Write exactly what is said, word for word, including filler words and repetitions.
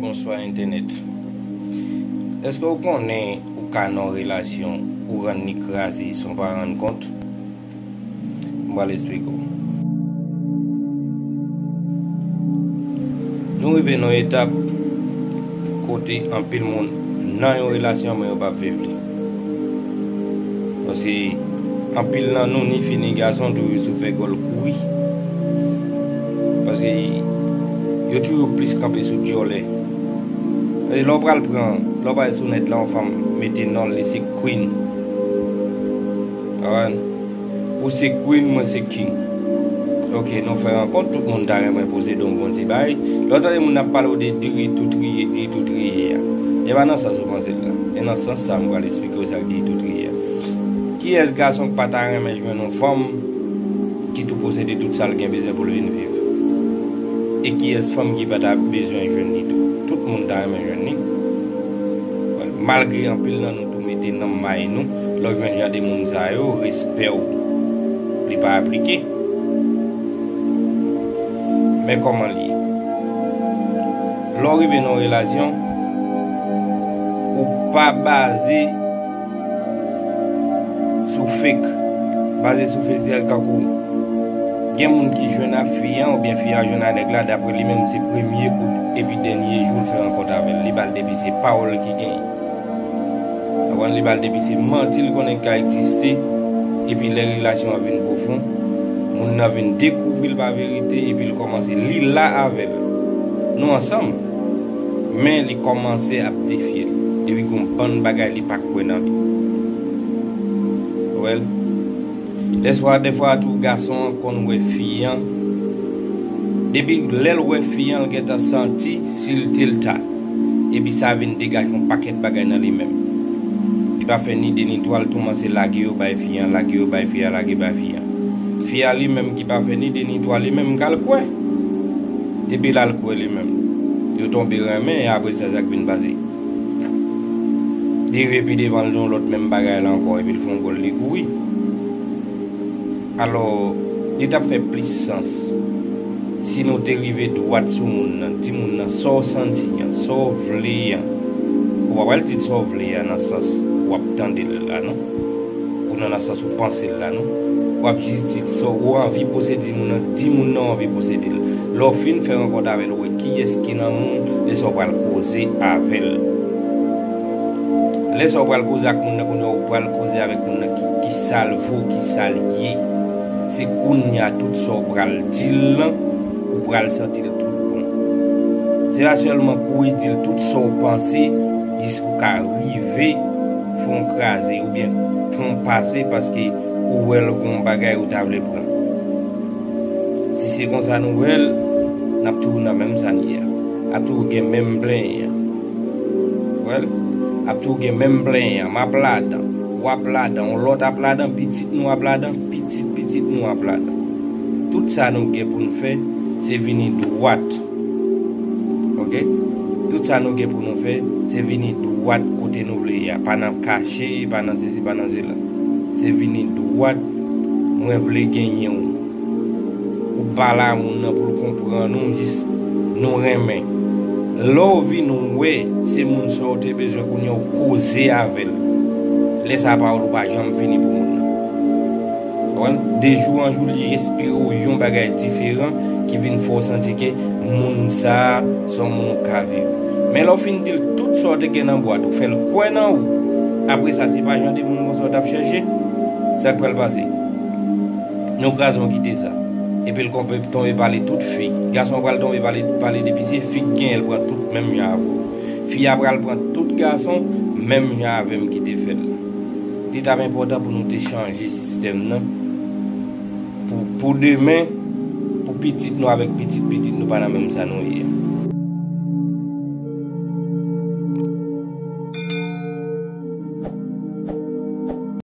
Bonswa entènèt. Èske w konnen ou ka nan yon relasyon, ou rann li kraze san w pa rann kont? M pral esplike w. Nou rive nan yon etap kote anpil moun nan yon relasyon men yo p ap viv li. Paske anpil nan nou, ni fi ni gason, toujou sou fè kò l kouri. Paske yo toujou plis kanpe sou dyòlè. Paske lè w pral pran, lè w pral sou nèt la, yon fanm mete non l, li se queen. Konprann? Ou se queen, mwen se king. Ok, nou fè rankont, tout moun ta renmen posede yon bon ti bagay. Lè w tande moun ap pale w de diri tou triye, diri tou triye a. E pa nan sans ou panse l la. E nan sans sa m pral esplike w sa k diri tou triye a. Kiyès gason k pa ta renmen jwenn yon fanm ki tou posede tout sa l gen bezwen pou l vin viv? E kiyès fanm ki pa ta bezwen jwenn li tou? Tout moun ta renmen jwenn li. Malgre anpil nan nou tou mete nan may nou, lè w jwenn jan de moun sa yo, respè w, li pa aplike. Men kòman l ye? Lè w rive nan yon relasyon, ou pa baze sou fake. Baze sou fake, se tankou gen moun ki jwenn ak fi an, oubyen fi an jwenn ak nèg la, dapre li menm se premye kou epi dènye jou l fè rankont avè l. Li ba l depi se pawòl ki genyen. Konprann? Li ba l depi se manti l konnen k ka egziste, epi lè relasyon an vin pwofon, moun nan vin dekouvri l pa verite, epi l kòmanse li la avè l. Nou ansanm, men li kòmanse ap defye l. Epi gon bann bagay li pa kwè nan li. Ou wè l? Dèfwa, dèfwa tou gason an konn wè fi an. Depi lè l wè fi an, l gentan santi si l te l ta. Epi sa vin degaje yon pakèt bagay nan li menm. Li pa fè ni de ni twa, l kòmanse lage yo bay fi an, lage yo bay fi an, lage bay fi an. Fi a li menm ki pa fè ni de ni twa, li menm k al kwè. Depi l al kwè li menm, yo tonbe renmen, e apre sa, sa k vin pase? Li rive pi devan l, yon lòt menm bagay la ankò, epi l fè yon gòl, li kouri. Alò, li t ap fè plis sans si nou te rive dwat sou moun nan, di moun nan sa w santi an, sa w vle an. Ou pa pral di sa w vle a nan sans w ap tande l la, non. Ou nan, nan sans ou panse l la, non. W ap jis di sa w anvi posede moun nan, di moun nan w anvi posede l. Lè w fin fè rankont avè l, ou wè kiyès ki nan moun, lè sa w pral koze avè l. Lè sa w pral koze ak moun nan, kounye a w pral koze avèk moun nan ki, ki sa l vo, ki sa l ye. Se kounye a tout sa w pral di l lan, ou pral santi l tout bon. Se pa sèlman kouri di l tout sa w panse, jis pou ka rive fè yon kraze oubyen fè yon pase paske ou wè l gon bagay ou ta vle pran. Si se konsa nou wè l, n ap toujou nan menm sa n ye a. Ap toujou gen menm plenyen an. Wè l? Ap toujou gen menm plenyen an. M ap ladan, w ap ladan, yon lòt ap ladan, pitit nou ap ladan, pitit pitit nou ap ladan. Tout sa nou gen pou n fè, se vini dwat. Ok? Tout sa nou gen pou nou fè, se vini dwat kote nou vle ye a. Pa nan kache, pa nan sesi, pa nan sela. Se vini dwat, mwen vle genyen w. Ou pale a moun nan pou l konprann ou, jis nou renmen. Lè w vin wè se moun sa w te bezwen kounye a, w koze avè l. Lè sa a pawòl ou pa janm fini pou moun nan. Konprann? De jou an jou, li enspire w yon bagay diferan ki vin fè w santi ke moun sa a se yon moun ou ka viv. Men lè w fin di l tout sa w te gen nan bwat ou, fè l kwè nan ou. Apre sa, se pa jan de moun konsa w t ap chèche, sa k pral pase? Nou kraze, w kite sa. Epi l konpe-, tonbe pale tout fi. Gason pral tonbe pale, pale depi se fi k genyen, l pran tout menm jan avè w. Fi a pral pran tout gason menm jan avè m ki te fè l la. Li t ap enpòtan pou nou te chanje sistèm nan. Pou, pou demen, pou pitit nou avèk pitit pitit nou pa nan menm sa nou ye a.